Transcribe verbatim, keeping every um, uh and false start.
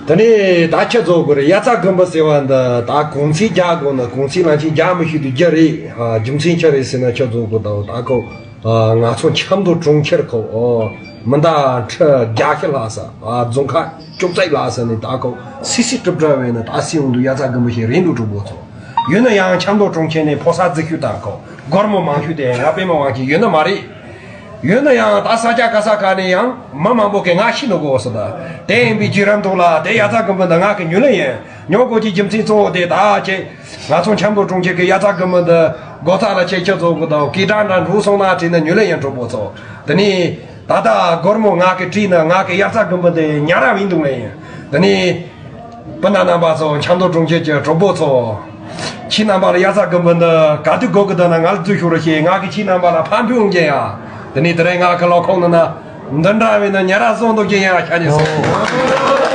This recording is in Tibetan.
དེ་ནས་ད་ཁྱེད་ཚོ་གི་རེད། དབྱར་རྩྭ་དགུན་འབུ་ཟེར་བ་འདི་ད་གུང་ཚིགས་རྒྱག་དགོས་ན་གུང་ཚིགས་ལ་ཅིག་རྒྱག་མི་ཤེས་དུས་རྒྱུ་རེད། ཨ། རྒྱུ་མཚན་ཆི་རེད་ཟེར་ན། ཁྱེད་ཚོ་གི་ད་ད་ཁོ། ཨ། ང་ཚོ་ཆབ་མདོ་གྲོང་ཁྱེར་ཁོ། ཨོ། མི་འདའ་ཁྲི་བརྒྱད་ཅུ་ལྷག་ས། ཨ། རྫོང་ཁག་བཅོ་བརྒྱད་ལྷག་ས་ནས་ད་ཁོ་སི་སི་གྲུབ་འདྲ་བས་ན་ད་སི་འོང་དུས་དབྱར་རྩྭ་དགུན་འབུ་ཞིག་རེད་འདུག་གྲོགས་པོ་ཚོ། ཡོད་ན་ཡང་ཆབ་མདོ་གྲོང་ཁྱེར་ནས་ཕོ་གསར་རྫིག་ཤོས་དང་ཁོ་སྒོར་མོ་མང་ཤོས་དེ་ང་པད་མ་དབང་ཆེན་ཡོད་ན་མ་རེད། ཡོད་ན་ཡང་ད་ས་ཆ་ག་ས་ག་ནས་ཡང་མི་མང་པོ་གིས་ང་ཤི་ནོ་གོ་ཟེར། ད་དེ་ཡིན་པའི་རྒྱུ་ར་འདུག་ལ། དེ་དབྱར་རྩྭ་དགུན་འབུ་འདི་ང་གི་ཉུ་ལེ་ཡིན། ཉོ་དགོས་ཀྱི་རྒྱུ་མཚན་གཙོ་བོ་དེ་ད་ཁྱེད་ང་ཚོ་ཆབ་མདོ་གྲོང་ཁྱེར་གི་དབྱར་རྩྭ་དགུན་འབུ་འདི་སྒོ་རྩ་ལ་ཁྱེད་ཁྱེད་ཚོ་གི་ད་སྐད་གྲགས་འདྲ་འགྲོ་སོང་ན་དྲིས་ན་ཉུ་ལེ་ཡིན་གྲོགས་པོ་ཚོ། དེ་ནས་ད་ལྟ་སྒོར་མོ་ང་གི་བྲིས་ན་ང་གི་དབྱར་རྩྭ་དགུན་འབུ་འདི་ཉར་ར་བིན་འདུག་ལེ་ཡིན། དེ་ནས། སྤུན་ཟླ་རྣམ་པ་ཚོ། ཆབ་མདོ་གྲོང་ཁྱེར་གྱི་གྲོགས་པོ་ཚོ། ཁྱེད་རྣམ་པ་ལ་དབྱར་རྩྭ་དགུན་འབུ་འདི་ག་དུས་དགོས་ཀྱི་འདུག་ན་ང་ལ་འཛུལ་ཤོག་རོགས་བྱེད། ང་གིས་ཁྱེད་རྣམ་པ་ལ་ཕར་འབུལ་འོང་གྱི་ཡ། དེ་ནས་དེ་རིང་ང་གི་ལོ་ཁོག་ནང་ན་འདི་འདྲ་བས་ན་ཉ་ར་བཟོ་འདུག་གྱི་ཡ། ཤ་ཉེ་སོང་།